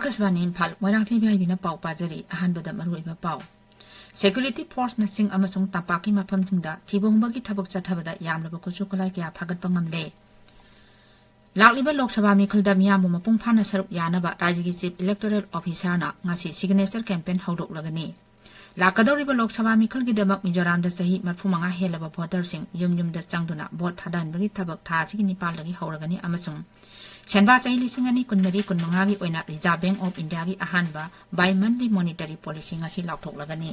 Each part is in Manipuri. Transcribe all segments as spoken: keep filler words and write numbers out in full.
ꯑꯥꯀꯥꯁꯕꯥꯅꯤ ꯏꯝꯐꯥꯜ, ꯃꯣꯏꯔꯥꯡꯊꯦꯝ ꯍꯥꯏꯕꯤꯅ ꯄꯥꯎ ꯄꯥꯖꯔꯤ꯫ ꯑꯍꯥꯟꯕꯗ ꯃꯔꯨꯑꯣꯏꯕ ꯄꯥꯎ꯫ ꯁꯦꯀ꯭ꯌꯨꯔꯤꯇꯤ ꯐꯣꯔꯁꯅ ꯆꯤꯡ ꯑꯃꯁꯨꯡ ꯇꯝꯄꯥꯛꯀꯤ ꯃꯐꯝꯁꯤꯡꯗ ꯊꯤꯕ ꯍꯨꯝꯕꯒꯤ ꯊꯕꯛ ꯆꯠꯊꯕꯗ ꯌꯥꯝꯂꯕ ꯈꯨꯠꯁꯨ ꯈꯨꯠꯂꯥꯏ ꯀꯌꯥ ꯐꯥꯒꯠꯄ ꯉꯝꯂꯦ꯫ ꯂꯥꯛꯂꯤꯕ ꯂꯣꯛ ꯁꯚꯥ ꯃꯤꯈꯜꯗ ꯃꯤꯌꯥꯝꯕꯨ ꯃꯄꯨꯡ ꯐꯥꯅ ꯁꯔꯨꯛ ꯌꯥꯅꯕ ꯔꯥꯖ꯭ꯌꯒꯤ ꯆꯤꯐ ꯏꯂꯦꯛꯇꯣꯔꯦꯜ ꯑꯣꯐꯤꯁꯥꯔꯅ ꯉꯁꯤ ꯁꯤꯒꯅꯦꯆꯔ ꯀꯦꯝꯄꯦꯟ ꯍꯧꯗꯣꯛꯂꯒꯅꯤ꯫ ꯂꯥꯛꯀꯗꯧꯔꯤꯕ ꯂꯣꯛ ꯁꯚꯥ ꯃꯤꯈꯜꯒꯤꯗꯃꯛ ꯃꯤꯖꯣꯔꯥꯝꯗ ꯆꯍꯤ ꯃꯔꯤꯐꯨ ꯃꯉꯥ ꯍꯦꯜꯂꯕ ꯚꯣꯇꯔꯁꯤꯡ ꯌꯨꯝ ꯌꯨꯝꯗ ꯆꯪꯗꯨꯅ ꯚꯣꯠ ꯊꯥꯗꯍꯟꯕꯒꯤ ꯊꯕꯛ ꯊꯥ ꯑꯁꯤꯒꯤ ꯅꯤꯄꯥꯟꯗꯒꯤ ꯍꯧꯔꯒꯅꯤ ꯑꯃꯁꯨꯡ ꯁꯦꯟꯕꯥ ꯆꯍꯤ ꯂꯤꯁꯤꯡ ꯑꯅꯤ ꯀꯨꯟꯃꯔꯤ ꯀꯨꯟꯃꯉꯥꯒꯤ ꯑꯣꯏꯅ Reserve Bank of Indiaꯒꯤ ꯑꯍꯥꯟꯕ bi-monthly monetary policy ꯉꯁꯤ ꯂꯥꯎꯊꯣꯛꯂꯒꯅꯤ꯫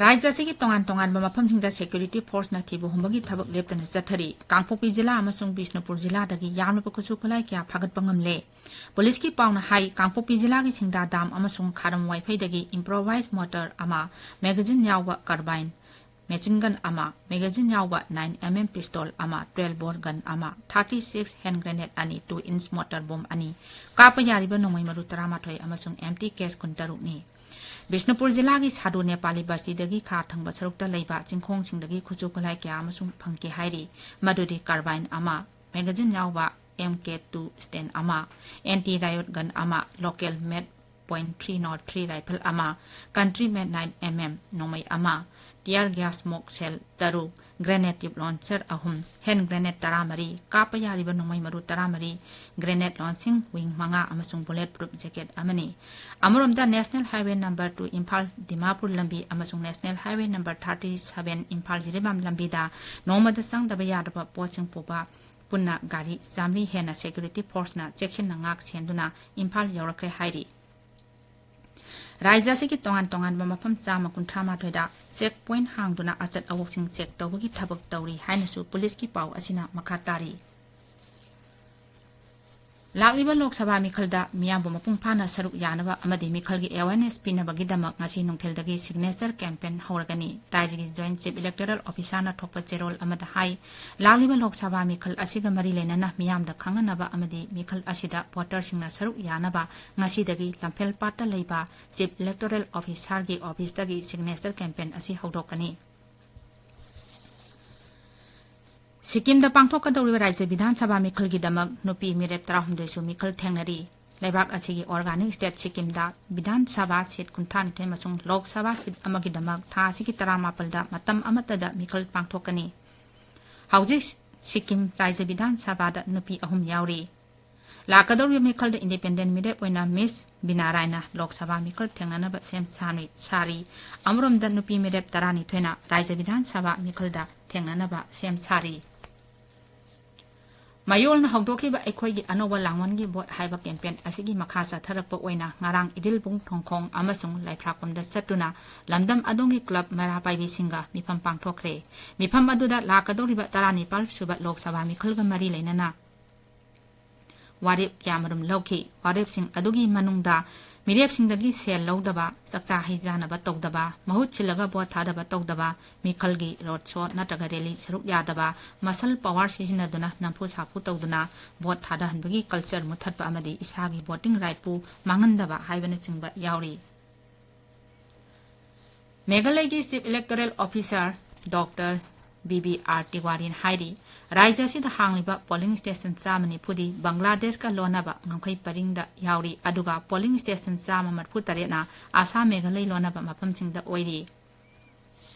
ꯔꯥꯖ꯭ꯌ ꯑꯁꯤꯒꯤ ꯇꯣꯉꯥꯟ ꯇꯣꯉꯥꯟꯕ ꯃꯐꯝꯁꯤꯡꯗ ꯁꯦꯀ꯭ꯌꯨꯔꯤꯇꯤ ꯐꯣꯔꯁꯅ ꯊꯤꯕ ꯍꯨꯝꯕꯒꯤ ꯊꯕꯛ ꯂꯦꯞꯇꯅ ꯆꯠꯊꯔꯤ꯫ ꯀꯥꯡꯄꯣꯛꯄꯤ ꯖꯤꯂꯥ ꯑꯃꯁꯨꯡ ꯕꯤꯁꯅꯨꯄꯨꯔ ꯖꯤꯂꯥꯗꯒꯤ ꯌꯥꯝꯂꯕ ꯈꯨꯠꯁꯨ ꯈꯨꯠꯂꯥꯏ ꯀꯌꯥ ꯐꯥꯒꯠꯄ ꯉꯝꯂꯦ꯫ ꯄꯨꯂꯤꯁꯀꯤ ꯄꯥꯎꯅ ꯍꯥꯏ, ꯀꯥꯡꯄꯣꯛꯄꯤ ꯖꯤꯂꯥꯒꯤ ꯁꯤꯡꯗꯥ ꯗꯥꯝ ꯑꯃꯁꯨꯡ ꯈꯥꯔꯝ ꯋꯥꯏꯐꯩꯗꯒꯤ improvised mortar ꯑꯃ, magazine ꯌꯥꯎꯕ carbine, machine gun ꯑꯃ, magazine ꯌꯥꯎꯕ nine mm pistol ꯑꯃ, twelve bore gun ꯑꯃ, thirty-six hand grenade ꯑꯅꯤ, two inch mortar bomb ꯑꯅꯤ, ꯀꯥꯞꯄ ꯌꯥꯔꯤꯕ ꯅꯣꯡꯃꯩ ꯃꯔꯨ ꯇꯔꯥꯃꯥꯊꯣꯏ ꯑꯃꯁꯨꯡ empty case ꯀꯨꯟꯇꯔꯨꯛꯅꯤ꯫ ꯕꯤꯁꯅꯨꯄꯨꯔ ꯖꯤꯂꯥꯒꯤ ꯁꯥꯗꯨ ꯅꯦꯄꯥꯂꯤ ꯕꯁꯇꯤꯗꯒꯤ ꯈꯥ ꯊꯪꯕ ꯁꯔꯨꯛꯇ ꯂꯩꯕ ꯆꯤꯡꯈꯣꯡꯁꯤꯡꯗꯒꯤ ꯈꯨꯠꯁꯨ ꯈꯨꯠꯂꯥꯏ ꯀꯌꯥ ꯑꯃꯁꯨ ꯐꯪꯈꯤ ꯍꯥꯏꯔꯤ, ꯃꯗꯨꯗꯤ carbine ꯑꯃ, magazine ꯌꯥꯎꯕ M K two Sten ꯑꯃ, anti riot gun ꯑꯃ, local made point three zero three rifle ꯑꯃ, country made nine mm ꯅꯣꯡꯃꯩ ꯑꯃ, tear gas smoke shell ꯇꯔꯨꯛ, grenade tube launcher ꯑꯍꯨꯝ, hand grenade ꯇꯔꯥꯃꯔꯤ, ꯀꯥꯞꯄ ꯌꯥꯔꯤꯕ ꯅꯣꯡꯃꯩ ꯃꯔꯨ ꯇꯔꯥꯃꯔꯤ, grenade launching wing ꯃꯉꯥ ꯑꯃꯁꯨꯡ bullet proof jacket ꯑꯃꯅꯤ꯫ ꯑꯃꯔꯣꯝꯗ National Highway number two Imphal Dimapur ꯂꯝꯕꯤ ꯑꯃꯁꯨꯡ National Highway number thirty seven Imphal Jiribam ꯂꯝꯕꯤꯗ ꯅꯣꯡꯃꯗ ꯆꯪꯗꯕ ꯌꯥꯗꯕ ꯄꯣꯠꯁꯤꯡ ꯄꯨꯕ ꯄꯨꯟꯅ ꯒꯥꯔꯤ ꯆꯥꯃꯔꯤ ꯍꯦꯟꯅ ꯁꯦꯀ꯭ꯌꯨꯔꯤꯇꯤ ꯐꯣꯔꯁꯅ ꯆꯦꯛꯁꯤꯟꯅ ꯉꯥꯛ ꯁꯦꯟꯗꯨꯅ ꯏꯝꯐꯥꯜ ꯌꯧꯔꯛꯈ꯭ꯔꯦ ꯍꯥꯏꯔꯤ꯫ ꯔꯥꯖ꯭ꯌ ꯑꯁꯤꯒꯤ ꯇꯣꯉꯥꯟ ꯇꯣꯉꯥꯟꯕ ꯃꯐꯝ ꯆꯥꯝꯃ ꯀꯨꯟꯊ꯭ꯔꯥ ꯃꯥꯊꯣꯏꯗ check point ꯍꯥꯡꯗꯨꯅ ꯑꯆꯠ ꯑꯋꯣꯛꯁꯤꯡ check ꯇꯧꯕꯒꯤ ꯊꯕꯛ ꯇꯧꯔꯤ ꯍꯥꯏꯅꯁꯨ ꯄꯨꯂꯤꯁꯀꯤ ꯄꯥꯎ ꯑꯁꯤꯅ ꯃꯈꯥ ꯇꯥꯔꯤ꯫ ꯂꯥꯛꯂꯤꯕ ꯂꯣꯛ ꯁꯚꯥ ꯃꯤꯈꯜꯗ ꯃꯤꯌꯥꯝꯕꯨ ꯃꯄꯨꯡ ꯐꯥꯅ ꯁꯔꯨꯛ ꯌꯥꯅꯕ ꯑꯃꯗꯤ ꯃꯤꯈꯜꯒꯤ awareness ꯄꯤꯅꯕꯒꯤꯗꯃꯛ ꯉꯁꯤ ꯅꯨꯡꯊꯤꯜꯗꯒꯤ signature campaign ꯍꯧꯔꯒꯅꯤ꯫ ꯔꯥꯖ꯭ꯌꯒꯤ Joint Chief Electoral Officerꯅ ꯊꯣꯛꯄ ꯆꯦꯔꯣꯜ ꯑꯃꯗ ꯍꯥꯏ, ꯂꯥꯛꯂꯤꯕ ꯂꯣꯛ ꯁꯚꯥ ꯃꯤꯈꯜ ꯑꯁꯤꯒ ꯃꯔꯤ ꯂꯩꯅꯅ ꯃꯤꯌꯥꯝꯗ ꯈꯪꯍꯟꯅꯕ ꯑꯃꯗꯤ ꯃꯤꯈꯜ ꯑꯁꯤꯗ voterꯁꯤꯡꯅ ꯁꯔꯨꯛ ꯌꯥꯅꯕ ꯉꯁꯤꯗꯒꯤ ꯂꯝꯐꯦꯜ ꯄꯥꯠꯇ ꯂꯩꯕ Chief Electoral Officerꯒꯤ officeꯇꯒꯤ signature campaign ꯑꯁꯤ ꯍꯧꯗꯣꯛꯀꯅꯤ꯫ ꯁꯤꯛꯀꯤꯝꯗ ꯄꯥꯡꯊꯣꯛꯀꯗꯧꯔꯤꯕ ꯔꯥꯖ꯭ꯌ ꯕꯤꯙꯥꯟ ꯁꯚꯥ ꯃꯤꯈꯜꯒꯤꯗꯃꯛ ꯅꯨꯄꯤ ꯃꯤꯔꯦꯞ ꯇꯔꯥꯍꯨꯝꯗꯣꯏꯁꯨ ꯃꯤꯈꯜ ꯊꯦꯡꯅꯔꯤ꯫ ꯂꯩꯕꯥꯛ ꯑꯁꯤꯒꯤ organic state ꯁꯤꯛꯀꯤꯝꯗ ꯕꯤꯙꯥꯟ ꯁꯚꯥ seat ꯀꯨꯟꯊ꯭ꯔꯥ ꯅꯤꯊꯣꯏ ꯑꯃꯁꯨꯡ ꯂꯣꯛ ꯁꯚꯥ seat ꯑꯃꯒꯤꯗꯃꯛ ꯊꯥ ꯑꯁꯤꯒꯤ ꯇꯔꯥꯃꯥꯄꯜꯗ ꯃꯇꯝ ꯑꯃꯠꯇꯗ ꯃꯤꯈꯜ ꯄꯥꯡꯊꯣꯛꯀꯅꯤ꯫ ꯍꯧꯖꯤꯛ ꯁꯤꯛꯀꯤꯝ ꯔꯥꯖ꯭ꯌ ꯕꯤꯙꯥꯟ ꯁꯚꯥꯗ ꯅꯨꯄꯤ ꯑꯍꯨꯝ ꯌꯥꯎꯔꯤ꯫ ꯂꯥꯛꯀꯗꯧꯔꯤꯕ ꯃꯤꯈꯜꯗ independent ꯃꯤꯔꯦꯞ ꯑꯣꯏꯅ Miss ꯕꯤꯅꯥ ꯔꯥꯏꯅ ꯂꯣꯛ ꯁꯚꯥ ꯃꯤꯈꯜ ꯊꯦꯡꯅꯅꯕ ꯁꯦꯝ ꯁꯥꯅꯨ-, ꯁꯥꯔꯤ꯫ ꯑꯃꯔꯣꯝꯗ ꯅꯨꯄꯤ ꯃꯤꯔꯦꯞ ꯇꯔꯥꯅꯤꯊꯣꯏꯅ ꯔꯥꯖ꯭ꯌ ꯕꯤꯙꯥꯟ ꯁꯚꯥ ꯃꯤꯈꯜꯗ ꯊꯦꯡꯅꯅꯕ ꯁꯦꯝ ꯁꯥꯔꯤ꯫ ꯃꯌꯣꯜꯅ ꯍꯧꯗꯣꯛꯈꯤꯕ ꯑꯩꯈꯣꯏꯒꯤ ꯑꯅꯧꯕ ꯂꯥꯡꯕꯟꯒꯤ ꯚꯣꯠ ꯍꯥꯏꯕ campaign ꯑꯁꯤꯒꯤ ꯃꯈꯥ ꯆꯠꯊꯔꯛꯄ ꯑꯣꯏꯅ ꯉꯔꯥꯡ ꯏꯗꯤꯜꯕꯨꯡ ꯊꯣꯡꯈꯣꯡ ꯑꯃꯁꯨꯡ ꯂꯥꯏꯐ꯭ꯔꯥꯛꯄꯝꯗ ꯆꯠꯇꯨꯅ ꯂꯝꯗꯝ ꯑꯗꯣꯝꯒꯤ club ꯃꯩꯔꯥ ꯄꯥꯏꯕꯤꯁꯤꯡꯒ ꯃꯤꯐꯝ ꯄꯥꯡꯊꯣꯛꯈ꯭ꯔꯦ꯫ ꯃꯤꯐꯝ ꯑꯗꯨꯗ ꯂꯥꯛꯀꯗꯧꯔꯤꯕ ꯇꯔꯥꯅꯤꯄꯥꯜ ꯁꯨꯕ ꯂꯣꯛ ꯁꯚꯥ ꯃꯤꯈꯜꯒ ꯃꯔꯤ ꯂꯩꯅꯅ ꯋꯥꯔꯦꯞ ꯀꯌꯥꯃꯔꯨꯝ ꯂꯧꯈꯤ꯫ ꯋꯥꯔꯦꯞꯁꯤꯡ ꯑꯗꯨꯒꯤ ꯃꯅꯨꯡꯗ ꯃꯤꯔꯦꯞꯁꯤꯡꯗꯒꯤ ꯁꯦꯜ ꯂꯧꯗꯕ, ꯆꯥꯛꯆꯥ ꯍꯩꯖꯥꯅꯕ ꯇꯧꯗꯕ, ꯃꯍꯨꯠ ꯁꯤꯜꯂꯒ ꯚꯣꯠ ꯊꯥꯗꯕ ꯇꯧꯗꯕ, ꯃꯤꯈꯜꯒꯤ road show ꯅꯠꯇ꯭ꯔꯒ rally ꯁꯔꯨꯛ ꯌꯥꯗꯕ, muscle power ꯁꯤꯖꯤꯟꯅꯗꯨꯅ ꯅꯝꯐꯨ ꯁꯥꯐꯨ ꯇꯧꯗꯨꯅ ꯚꯣꯠ ꯊꯥꯗꯍꯟꯕꯒꯤ culture ꯃꯨꯊꯠꯄ ꯑꯃꯗꯤ ꯏꯁꯥꯒꯤ voting rightꯄꯨ ꯃꯥꯡꯍꯟꯗꯕ ꯍꯥꯏꯕꯅꯆꯤꯡꯕ ꯌꯥꯎꯔꯤ꯫ ꯃꯦꯘꯥꯂꯌꯒꯤ Chief Electoral Officer Doctor B B R ꯇꯤꯋꯥꯔꯤꯅ ꯍꯥꯏꯔꯤ, ꯔꯥꯖ꯭ꯌ ꯑꯁꯤꯗ ꯍꯥꯡꯂꯤꯕ polling station ꯆꯥꯝꯃ ꯅꯤꯐꯨꯗꯤ ꯕꯪꯒ꯭ꯂꯥꯗꯦꯁꯀ ꯂꯣꯟꯅꯕ ꯉꯝꯈꯩ ꯄꯔꯤꯡꯗ ꯌꯥꯎꯔꯤ, ꯑꯗꯨꯒ polling station ꯆꯥꯝꯃ ꯃꯔꯤꯐꯨ ꯇꯔꯦꯠꯅ ꯑꯁꯥꯝ, ꯃꯦꯘꯥꯂꯌ ꯂꯣꯟꯅꯕ ꯃꯐꯝꯁꯤꯡꯗ ꯑꯣꯏꯔꯤ꯫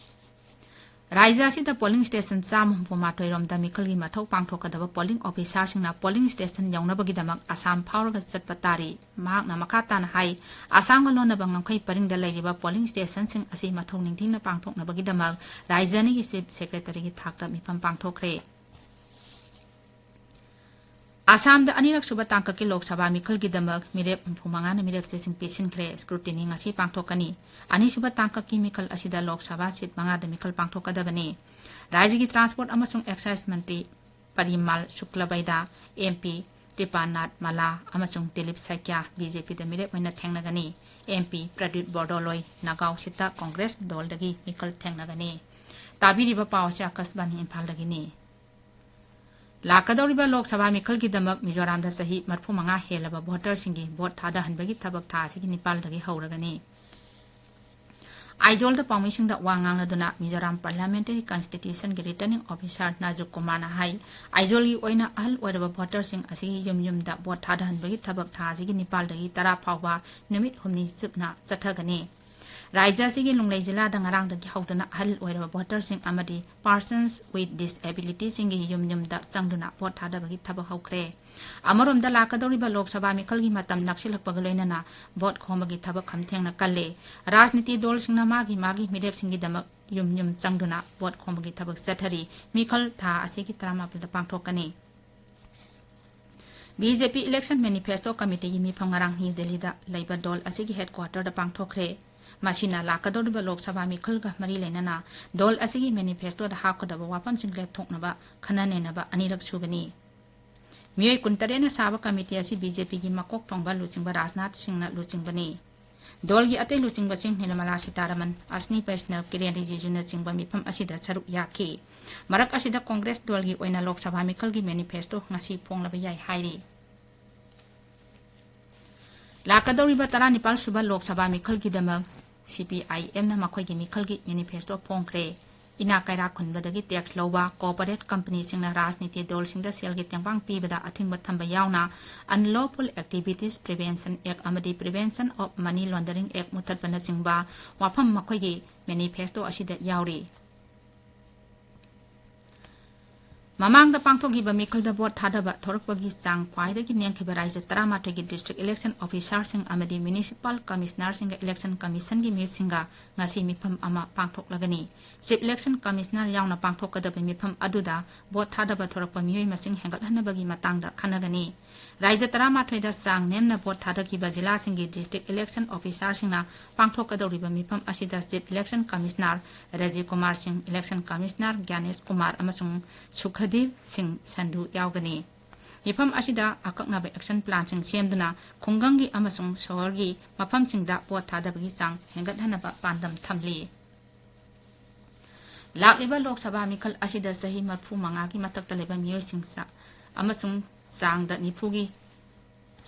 ꯔꯥꯖ꯭ꯌ ꯑꯁꯤꯗ polling station ꯆꯥꯝꯃ ꯍꯨꯝꯐꯨ ꯃꯥꯊꯣꯏ ꯔꯣꯝꯗ ꯃꯤꯈꯜꯒꯤ ꯃꯊꯧ ꯄꯥꯡꯊꯣꯛꯀꯗꯕ polling officerꯁꯤꯡꯅ polling station ꯌꯧꯅꯕꯒꯤꯗꯃꯛ ꯑꯁꯥꯝ ꯐꯥꯎꯔꯒ ꯆꯠꯄ ꯇꯥꯔꯤ꯫ ꯃꯍꯥꯛꯅ ꯃꯈꯥ ꯇꯥꯅ ꯍꯥꯏ, ꯑꯁꯥꯝꯒ ꯂꯣꯟꯅꯕ ꯉꯝꯈꯩ ꯄꯔꯤꯡꯗ ꯂꯩꯔꯤꯕ polling stationꯁꯤꯡ ꯑꯁꯤ ꯃꯊꯧ ꯅꯤꯡꯊꯤꯅ ꯄꯥꯡꯊꯣꯛꯅꯕꯒꯤꯗꯃꯛ ꯔꯥꯖ꯭ꯌ ꯑꯅꯤꯒꯤ Chief Secretaryꯒꯤ ꯊꯥꯛꯇ ꯃꯤꯐꯝ ꯄꯥꯡꯊꯣꯛꯈ꯭ꯔꯦ꯫ ꯑꯁꯥꯝꯗ ꯑꯅꯤꯔꯛ ꯁꯨꯕ ꯇꯥꯡꯀꯛꯀꯤ ꯂꯣꯛ ꯁꯚꯥ ꯃꯤꯈꯜꯒꯤꯗꯃꯛ ꯃꯤꯔꯦꯞ ꯍꯨꯝꯐꯨ ꯃꯉꯥꯅ ꯃꯤꯔꯦꯞ ꯆꯦꯁꯤꯡ ꯄꯤꯁꯤꯟꯈ꯭ꯔꯦ꯫ Scrutiny ꯉꯁꯤ ꯄꯥꯡꯊꯣꯛꯀꯅꯤ꯫ ꯑꯅꯤꯁꯨꯕ ꯇꯥꯡꯀꯛꯀꯤ ꯃꯤꯈꯜ ꯑꯁꯤꯗ ꯂꯣꯛ ꯁꯚꯥ seat ꯃꯉꯥꯗ ꯃꯤꯈꯜ ꯄꯥꯡꯊꯣꯛꯀꯗꯕꯅꯤ꯫ ꯔꯥꯖ꯭ꯌꯒꯤ Transport ꯑꯃꯁꯨꯡ Excise ꯃꯟꯇ꯭ꯔꯤ ꯄꯔꯤꯃꯥꯜ ꯁꯨꯛꯂꯕꯩꯗ, ꯑꯦꯝ ꯄꯤ ꯇ꯭ꯔꯤꯄꯥꯅꯥꯊ ꯃꯂꯥ ꯑꯃꯁꯨꯡ ꯗꯤꯂꯤꯞ ꯁꯥꯏꯀ꯭ꯌꯥ ꯕꯤ ꯖꯦ ꯄꯤꯗ ꯃꯤꯔꯦꯞ ꯑꯣꯏꯅ ꯊꯦꯡꯅꯒꯅꯤ꯫ ꯑꯦꯝ ꯄꯤ ꯄ꯭ꯔꯗ꯭ꯌꯨꯠ ꯕꯣꯔꯗꯣꯂꯣꯏ ꯅꯥꯒꯥꯎ ꯁꯤꯠꯇ ꯀꯣꯡꯒ꯭ꯔꯦꯁ ꯗꯣꯜꯗꯒꯤ ꯃꯤꯈꯜ ꯊꯦꯡꯅꯒꯅꯤ꯫ ꯇꯥꯕꯤꯔꯤꯕ ꯄꯥꯎ ꯑꯁꯤ ꯑꯥꯀꯥꯁꯕꯥꯅꯤ ꯏꯝꯐꯥꯜꯗꯒꯤꯅꯤ꯫ ꯂꯥꯛꯀꯗꯧꯔꯤꯕ ꯂꯣꯛ ꯁꯚꯥ ꯃꯤꯈꯜꯒꯤꯗꯃꯛ ꯃꯤꯖꯣꯔꯥꯝꯗ ꯆꯍꯤ ꯃꯔꯤꯐꯨ ꯃꯉꯥ ꯍꯦꯜꯂꯕ ꯚꯣꯇꯔꯁꯤꯡꯒꯤ ꯚꯣꯠ ꯊꯥꯗꯍꯟꯕꯒꯤ ꯊꯕꯛ ꯊꯥ ꯑꯁꯤꯒꯤ ꯅꯤꯄꯥꯜꯗꯒꯤ ꯍꯧꯔꯒꯅꯤ꯫ ꯑꯥꯏꯖꯣꯜꯗ ꯄꯥꯎꯃꯤꯁꯤꯡꯗ ꯋꯥ ꯉꯥꯡꯂꯗꯨꯅ ꯃꯤꯖꯣꯔꯥꯝ ꯄꯥꯔꯂꯤꯌꯥꯃꯦꯟꯇꯔꯤ ꯀꯟꯁꯇꯤꯇ꯭ꯌꯨꯁꯟꯒꯤ ꯔꯤꯇꯔꯅꯤꯡ ꯑꯣꯐꯤꯁꯥꯔ ꯅꯥꯖꯨ ꯀꯨꯃꯥꯔꯅ ꯍꯥꯏ, ꯑꯥꯏꯖꯣꯜꯒꯤ ꯑꯣꯏꯅ ꯑꯍꯜ ꯑꯣꯏꯔꯕ ꯚꯣꯇꯔꯁꯤꯡ ꯑꯁꯤꯒꯤ ꯌꯨꯝ ꯌꯨꯝꯗ ꯚꯣꯠ ꯊꯥꯗꯍꯟꯕꯒꯤ ꯊꯕꯛ ꯊꯥ ꯑꯁꯤꯒꯤ ꯅꯤꯄꯥꯜꯗꯒꯤ ꯇꯔꯥ ꯐꯥꯎꯕ ꯅꯨꯃꯤꯠ ꯍꯨꯝꯅꯤ ꯆꯨꯞꯅ ꯆꯠꯊꯒꯅꯤ꯫ ꯔꯥꯖ꯭ꯌ ꯑꯁꯤꯒꯤ ꯂꯨꯡꯂꯩ ꯖꯤꯂꯥꯗ ꯉꯔꯥꯡꯗꯒꯤ ꯍꯧꯗꯨꯅ ꯑꯍꯜ ꯑꯣꯏꯔꯕ ꯚꯣꯇꯔꯁꯤꯡ ꯑꯃꯗꯤ persons with disabilityꯁꯤꯡꯒꯤ ꯌꯨꯝ ꯌꯨꯝꯗ ꯆꯪꯗꯨꯅ ꯚꯣꯠ ꯊꯥꯗꯕꯒꯤ ꯊꯕꯛ ꯍꯧꯈ꯭ꯔꯦ꯫ ꯑꯃꯔꯣꯝꯗ ꯂꯥꯛꯀꯗꯧꯔꯤꯕ ꯂꯣꯛ ꯁꯚꯥ ꯃꯤꯈꯜꯒꯤ ꯃꯇꯝ ꯅꯛꯁꯤꯜꯂꯛꯄꯒ ꯂꯣꯏꯅꯅ ꯚꯣꯠ ꯈꯣꯝꯕꯒꯤ ꯊꯕꯛ ꯈꯝꯊꯦꯡꯅ ꯀꯜꯂꯦ꯫ ꯔꯥꯖꯅꯤꯇꯤ ꯗꯣꯜꯁꯤꯡꯅ ꯃꯥꯒꯤ ꯃꯥꯒꯤ ꯃꯤꯔꯦꯞꯁꯤꯡꯒꯤꯗꯃꯛ ꯌꯨꯝ ꯌꯨꯝ ꯆꯪꯗꯨꯅ ꯚꯣꯠ ꯈꯣꯝꯕꯒꯤ ꯊꯕꯛ ꯆꯠꯊꯔꯤ꯫ ꯃꯤꯈꯜ ꯊꯥ ꯑꯁꯤꯒꯤ ꯇꯔꯥꯃꯥꯄꯜꯗ ꯄꯥꯡꯊꯣꯛꯀꯅꯤ꯫ ꯕꯤ ꯖꯦ ꯄꯤ Election Manifesto Committeeꯒꯤ ꯃꯤꯐꯝ ꯉꯔꯥꯡ ꯅ꯭ꯌꯨ ꯗꯦꯜꯂꯤꯗ ꯂꯩꯕ ꯗꯣꯜ ꯑꯁꯤꯒꯤ headquarterꯗ ꯄꯥꯡꯊꯣꯛꯈ꯭ꯔꯦ꯫ ꯃꯁꯤꯅ ꯂꯥꯛꯀꯗꯧꯔꯤꯕ ꯂꯣꯛ ꯁꯚꯥ ꯃꯤꯈꯜꯒ ꯃꯔꯤ ꯂꯩꯅꯅ ꯗꯣꯜ ꯑꯁꯤꯒꯤ manifestoꯗ ꯍꯥꯞꯀꯗꯕ ꯋꯥꯐꯝꯁꯤꯡ ꯂꯦꯞꯊꯣꯛꯅꯕ ꯈꯟꯅ ꯅꯩꯅꯕ ꯑꯅꯤꯔꯛ ꯁꯨꯕꯅꯤ꯫ ꯃꯤꯑꯣꯏ ꯀꯨꯟꯇꯔꯦꯠꯅ ꯁꯥꯕ committee ꯑꯁꯤ ꯕꯤ ꯖꯦ ꯄꯤꯒꯤ ꯃꯀꯣꯛ ꯊꯣꯡꯕ ꯂꯨꯆꯤꯡꯕ ꯔꯥꯖꯅꯥꯊ ꯁꯤꯡꯅ ꯂꯨꯆꯤꯡꯕꯅꯤ꯫ ꯗꯣꯜꯒꯤ ꯑꯇꯩ ꯂꯨꯆꯤꯡꯕꯁꯤꯡ ꯅꯤꯔꯃꯂꯥ ꯁꯤꯇꯥꯔꯥꯃꯟ, ꯑꯁꯅꯤ ꯕꯩꯁꯅꯕ, ꯀꯤꯔꯦꯟ ꯔꯤꯖꯤꯖꯨꯅꯆꯤꯡꯕ ꯃꯤꯐꯝ ꯑꯁꯤꯗ ꯁꯔꯨꯛ ꯌꯥꯈꯤ꯫ ꯃꯔꯛ ꯑꯁꯤꯗ ꯀꯣꯡꯒ꯭ꯔꯦꯁ ꯗꯣꯜꯒꯤ ꯑꯣꯏꯅ ꯂꯣꯛ ꯁꯚꯥ ꯃꯤꯈꯜꯒꯤ manifesto ꯉꯁꯤ ꯐꯣꯡꯂꯕ ꯌꯥꯏ ꯍꯥꯏꯔꯤ꯫ ꯂꯥꯛꯀꯗꯧꯔꯤꯕ ꯇꯔꯥꯅꯤꯄꯥꯜ ꯁꯨꯕ ꯂꯣꯛ ꯁꯚꯥ ꯃꯤꯈꯜꯒꯤꯗꯃꯛ ꯁꯤ ꯄꯤ ꯑꯥꯏ ꯑꯦꯝꯅ ꯃꯈꯣꯏꯒꯤ ꯃꯤꯈꯜꯒꯤ manifesto ꯐꯣꯡꯈ꯭ꯔꯦ꯫ ꯏꯅꯥ ꯀꯩꯔꯥꯛ ꯈꯨꯟꯕꯗꯒꯤ tax ꯂꯧꯕ, corporate companyꯁꯤꯡꯅ ꯔꯥꯖꯅꯤꯇꯤ ꯗꯣꯜꯁꯤꯡꯗ ꯁꯦꯜꯒꯤ ꯇꯦꯡꯕꯥꯡ ꯄꯤꯕꯗ ꯑꯊꯤꯡꯕ ꯊꯝꯕ ꯌꯥꯎꯅ Unlawful Activities Prevention Act ꯑꯃꯗꯤ Prevention of Money Laundering Act ꯃꯨꯊꯠꯄꯅꯆꯤꯡꯕ ꯋꯥꯐꯝ ꯃꯈꯣꯏꯒꯤ manifesto ꯑꯁꯤꯗ ꯌꯥꯎꯔꯤ꯫ ꯃꯃꯥꯡꯗ ꯄꯥꯡꯊꯣꯛꯈꯤꯕ ꯃꯤꯈꯜꯗ ꯚꯣꯠ ꯊꯥꯗꯕ ꯊꯣꯔꯛꯄꯒꯤ ꯆꯥꯡ ꯈ꯭ꯋꯥꯏꯗꯒꯤ ꯅꯦꯝꯈꯤꯕ ꯔꯥꯖ꯭ꯌ ꯇꯔꯥꯃꯥꯊꯣꯏꯒꯤ district election officerꯁꯤꯡ ꯑꯃꯗꯤ municipal commissionerꯁꯤꯡꯒ Election Commissionꯒꯤ ꯃꯤꯍꯨꯠꯁꯤꯡꯒ ꯉꯁꯤ ꯃꯤꯐꯝ ꯑꯃ ꯄꯥꯡꯊꯣꯛꯂꯒꯅꯤ꯫ Chief Election Commissioner ꯌꯥꯎꯅ ꯄꯥꯡꯊꯣꯛꯀꯗꯕ ꯃꯤꯐꯝ ꯑꯗꯨꯗ ꯚꯣꯠ ꯊꯥꯗꯕ ꯊꯣꯔꯛꯄ ꯃꯤꯑꯣꯏ ꯃꯁꯤꯡ ꯍꯦꯟꯒꯠꯍꯟꯅꯕꯒꯤ ꯃꯇꯥꯡꯗ ꯈꯟꯅꯒꯅꯤ꯫ ꯔꯥꯖ꯭ꯌ ꯇꯔꯥꯃꯥꯊꯣꯏꯗ ꯆꯥꯡ ꯅꯦꯝꯅ ꯚꯣꯠ ꯊꯥꯗꯈꯤꯕ ꯖꯤꯂꯥꯁꯤꯡꯒꯤ district election officerꯁꯤꯡꯅ ꯄꯥꯡꯊꯣꯛꯀꯗꯧꯔꯤꯕ ꯃꯤꯐꯝ ꯑꯁꯤꯗ Chief Election Commissioner Rajiv Kumar ꯁꯤꯡ, Election Commissioner ꯒ꯭ꯌꯥꯅꯦꯁ ꯀꯨꯃꯥꯔ ꯑꯃꯁꯨꯡ ꯁꯨꯈꯗꯤꯞ ꯁꯤꯡ ꯁꯟꯙꯨ ꯌꯥꯎꯒꯅꯤ꯫ ꯃꯤꯐꯝ ꯑꯁꯤꯗ ꯑꯀꯛꯅꯕ action planꯁꯤꯡ ꯁꯦꯝꯗꯨꯅ ꯈꯨꯡꯒꯪꯒꯤ ꯑꯃꯁꯨꯡ ꯁꯍꯔꯒꯤ ꯃꯐꯝꯁꯤꯡꯗ ꯚꯣꯠ ꯊꯥꯗꯕꯒꯤ ꯆꯥꯡ ꯍꯦꯟꯒꯠꯍꯟꯅꯕ ꯄꯥꯟꯗꯝ ꯊꯝꯂꯤ꯫ ꯂꯥꯛꯂꯤꯕ ꯂꯣꯛ ꯁꯚꯥ ꯃꯤꯈꯜ ꯑꯁꯤꯗ ꯆꯍꯤ ꯃꯔꯤꯐꯨ ꯃꯉꯥꯒꯤ ꯃꯊꯛꯇ ꯂꯩꯕ ꯃꯤꯑꯣꯏꯁꯤꯡ ꯆꯥ-, ꯑꯃꯁꯨꯡ ꯆꯥꯡꯗ ꯅꯤꯐꯨꯒꯤ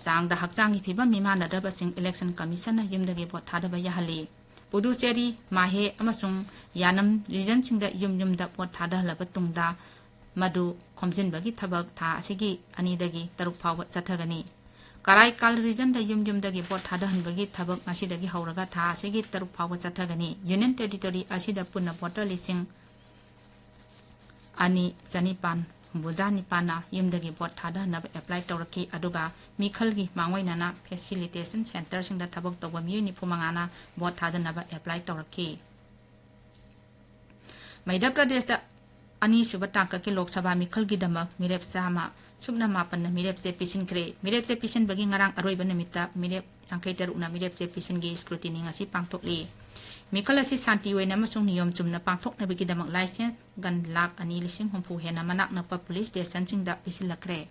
ꯆꯥꯡꯗ ꯍꯛꯆꯥꯡꯒꯤ ꯐꯤꯕꯝ ꯃꯤꯃꯥꯟꯅꯗ꯭ꯔꯕꯁꯤꯡ Election Commissionꯅ ꯌꯨꯝꯗꯒꯤ ꯚꯣꯠ ꯊꯥꯗꯕ ꯌꯥꯍꯜꯂꯤ꯫ ꯄꯨꯗꯨꯆꯦꯔꯤ, ꯃꯥꯍꯦ ꯑꯃꯁꯨꯡ ꯌꯥꯅꯝ regionꯁꯤꯡꯗ ꯌꯨꯝ ꯌꯨꯝꯗ ꯚꯣꯠ ꯊꯥꯗꯍꯜꯂꯕ ꯇꯨꯡꯗ ꯃꯗꯨ ꯈꯣꯝꯖꯤꯟꯕꯒꯤ ꯊꯕꯛ ꯊꯥ ꯑꯁꯤꯒꯤ ꯑꯅꯤꯗꯒꯤ ꯇꯔꯨꯛ ꯐꯥꯎꯕ ꯆꯠꯊꯒꯅꯤ꯫ ꯀꯔꯥꯏꯀꯥꯜ regionꯗ ꯌꯨꯝ ꯌꯨꯝꯗꯒꯤ ꯚꯣꯠ ꯊꯥꯗꯍꯟꯕꯒꯤ ꯊꯕꯛ ꯉꯁꯤꯗꯒꯤ ꯍꯧꯔꯒ ꯊꯥ ꯑꯁꯤꯒꯤ ꯇꯔꯨꯛ ꯐꯥꯎꯕ ꯆꯠꯊꯒꯅꯤ꯫ Union Territory ꯑꯁꯤꯗ ꯄꯨꯟꯅ voter ꯂꯤꯁꯤꯡ ꯑꯅꯤ ꯆꯅꯤꯄꯥꯟ ꯍꯨꯝꯐꯨꯇꯔꯥ ꯅꯤꯄꯥꯟꯅ ꯌꯨꯝꯗꯒꯤ ꯚꯣꯠ ꯊꯥꯗꯍꯟꯅꯕ apply ꯇꯧꯔꯛꯈꯤ, ꯑꯗꯨꯒ ꯃꯤꯈꯜꯒꯤ ꯃꯥꯡꯑꯣꯏꯅꯅ facilitation centreꯁꯤꯡꯗ ꯊꯕꯛ ꯇꯧꯕ ꯃꯤꯑꯣꯏ ꯅꯤꯐꯨ ꯃꯉꯥꯅ ꯚꯣꯠ ꯊꯥꯗꯅꯕ apply ꯇꯧꯔꯛꯈꯤ꯫ ꯃꯙ꯭ꯌ ꯄ꯭ꯔꯗꯦꯁꯇ ꯑꯅꯤꯁꯨꯕ ꯇꯥꯡꯀꯛꯀꯤ ꯂꯣꯛ ꯁꯚꯥ ꯃꯤꯈꯜꯒꯤꯗꯃꯛ ꯃꯤꯔꯦꯞ ꯆꯥꯝꯃ ꯁꯨꯞꯅ ꯃꯥꯄꯟꯅ ꯃꯤꯔꯦꯞ ꯆꯦ ꯄꯤꯁꯤꯟꯈ꯭ꯔꯦ꯫ ꯃꯤꯔꯦꯞ ꯆꯦ ꯄꯤꯁꯤꯟꯕꯒꯤ ꯉꯔꯥꯡ ꯑꯔꯣꯏꯕ ꯅꯨꯃꯤꯠꯇ ꯃꯤꯔꯦꯞ ꯌꯥꯡꯈꯩ ꯇꯔꯨꯛꯅ ꯃꯤꯔꯦꯞ ꯆꯦ ꯄꯤꯁꯤꯟꯒꯤ scrutiny ꯉꯁꯤ ꯄꯥꯡꯊꯣꯛꯂꯤ꯫ ꯃꯤꯈꯜ ꯑꯁꯤ ꯁꯥꯟꯇꯤ ꯑꯣꯏꯅ ꯑꯃꯁꯨꯡ ꯅꯤꯌꯣꯝ ꯆꯨꯝꯅ ꯄꯥꯡꯊꯣꯛꯅꯕꯒꯤꯗꯃꯛ licence gun ꯂꯥꯈ ꯑꯅꯤ ꯂꯤꯁꯤꯡ ꯍꯨꯝꯐꯨ ꯍꯦꯟꯅ ꯃꯅꯥꯛ ꯅꯛꯄ police stationꯁꯤꯡꯗ ꯄꯤꯁꯤꯜꯂꯛꯈ꯭ꯔꯦ꯫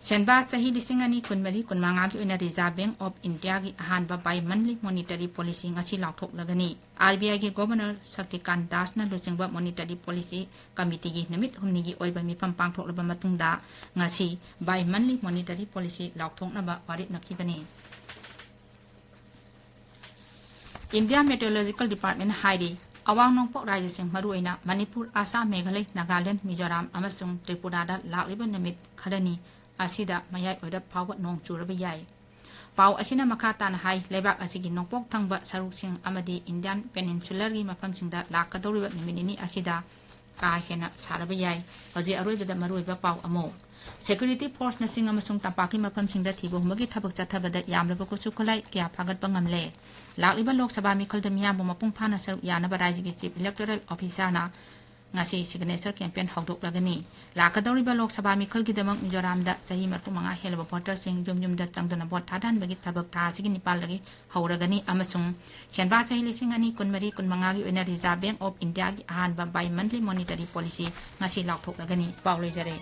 ꯁꯦꯟꯕꯥ ꯆꯍꯤ ꯂꯤꯁꯤꯡ ꯑꯅꯤ ꯀꯨꯟꯃꯔꯤ ꯀꯨꯟꯃꯉꯥꯒꯤ ꯑꯣꯏꯅ Reserve Bank of Indiaꯒꯤ ꯑꯍꯥꯟꯕ bi-monthly monetary policy ꯉꯁꯤ ꯂꯥꯎꯊꯣꯛꯂꯒꯅꯤ꯫ RBIꯒꯤ Governor ꯁꯛꯇꯤꯀꯥꯟ ꯗꯥꯁꯅ ꯂꯨꯆꯤꯡꯕ Monetary Policy Committeeꯒꯤ ꯅꯨꯃꯤꯠ ꯍꯨꯝꯅꯤꯒꯤ ꯑꯣꯏꯕ ꯃꯤꯐꯝ ꯄꯥꯡꯊꯣꯛꯂꯕ ꯃꯇꯨꯡꯗ ꯉꯁꯤ bi-monthly monetary policy ꯂꯥꯎꯊꯣꯛꯅꯕ ꯋꯥꯔꯦꯞꯅꯈꯤꯕꯅꯤ꯫ India Meteorological Department ꯍꯥꯏꯔꯤ, ꯑꯋꯥꯡ ꯅꯣꯡꯄꯣꯛ ꯔꯥꯖ꯭ꯌꯁꯤꯡ ꯃꯔꯨꯑꯣꯏꯅ ꯃꯅꯤꯄꯨꯔ, ꯑꯁꯥꯝ, ꯃꯦꯘꯥꯂꯌ, ꯅꯥꯒꯥꯂꯦꯟꯗ, ꯃꯤꯖꯣꯔꯥꯝ ꯑꯃꯁꯨꯡ ꯇ꯭ꯔꯤꯄꯨꯔꯥꯗ ꯂꯥꯛꯂꯤꯕ ꯅꯨꯃꯤꯠ ꯈꯔꯅꯤ ꯑꯁꯤꯗ ꯃꯌꯥꯏ ꯑꯣꯏꯔꯞ ꯐꯥꯎꯕ ꯅꯣꯡ ꯆꯨꯔꯕ ꯌꯥꯏ꯫ ꯄꯥꯎ ꯑꯁꯤꯅ ꯃꯈꯥ ꯇꯥꯅ ꯍꯥꯏ, ꯂꯩꯕꯥꯛ ꯑꯁꯤꯒꯤ ꯅꯣꯡꯄꯣꯛ ꯊꯪꯕ ꯁꯔꯨꯛꯁꯤꯡ ꯑꯃꯗꯤ Indian Peninsularꯒꯤ ꯃꯐꯝꯁꯤꯡꯗ ꯂꯥꯛꯀꯗꯧꯔꯤꯕ ꯅꯨꯃꯤꯠ ꯅꯤꯅꯤ ꯑꯁꯤꯗ ꯀꯥ ꯍꯦꯟꯅ ꯁꯥꯔꯕ ꯌꯥꯏ꯫ ꯍꯧꯖꯤꯛ ꯑꯔꯣꯏꯕꯗ ꯃꯔꯨꯑꯣꯏꯕ ꯄꯥꯎ ꯑꯃꯨꯛ꯫ Security forceꯅ ꯆꯤꯡ ꯑꯃꯁꯨꯡ ꯇꯝꯄꯥꯛꯀꯤ ꯃꯐꯝꯁꯤꯡꯗ ꯊꯤꯕ ꯍꯨꯝꯕꯒꯤ ꯊꯕꯛ ꯆꯠꯊꯕꯗ ꯌꯥꯝꯂꯕ ꯈꯨꯠꯁꯨ ꯈꯨꯠꯂꯥꯏ ꯀꯌꯥ ꯐꯥꯒꯠꯄ ꯉꯝꯂꯦ꯫ ꯂꯥꯛꯂꯤꯕ ꯂꯣꯛ ꯁꯚꯥ ꯃꯤꯈꯜꯗ ꯃꯤꯌꯥꯝꯕꯨ ꯃꯄꯨꯡ ꯐꯥꯅ ꯁꯔꯨꯛ ꯌꯥꯅꯕ ꯔꯥꯖ꯭ꯌꯒꯤ Chief Electoral Officerꯅ ꯉꯁꯤ signature campaign ꯍꯧꯗꯣꯛꯂꯒꯅꯤ꯫ ꯂꯥꯛꯀꯗꯧꯔꯤꯕ ꯂꯣꯛ ꯁꯚꯥ ꯃꯤꯈꯜꯒꯤꯗꯃꯛ ꯃꯤꯖꯣꯔꯥꯝꯗ ꯆꯍꯤ ꯃꯔꯤꯐꯨ ꯃꯉꯥ ꯍꯦꯜꯂꯕ voterꯁꯤꯡ ꯌꯨꯝ ꯌꯨꯝꯗ ꯆꯪꯗꯨꯅ ꯚꯣꯠ ꯊꯥꯗꯍꯟꯕꯒꯤ ꯊꯕꯛ ꯊꯥ ꯑꯁꯤꯒꯤ ꯅꯤꯄꯥꯟꯗꯒꯤ ꯍꯧꯔꯒꯅꯤ ꯑꯃꯁꯨꯡ ꯁꯦꯟꯕꯥ ꯆꯍꯤ ꯂꯤꯁꯤꯡ ꯑꯅꯤ ꯀꯨꯟꯃꯔꯤ ꯀꯨꯟꯃꯉꯥꯒꯤ ꯑꯣꯏꯅ Reserve Bank of Indiaꯒꯤ ꯑꯍꯥꯟꯕ bi-monthly monetary policy ꯉꯁꯤ ꯂꯥꯎꯊꯣꯛꯂꯒꯅꯤ꯫ ꯄꯥꯎ ꯂꯣꯏꯖꯔꯦ꯫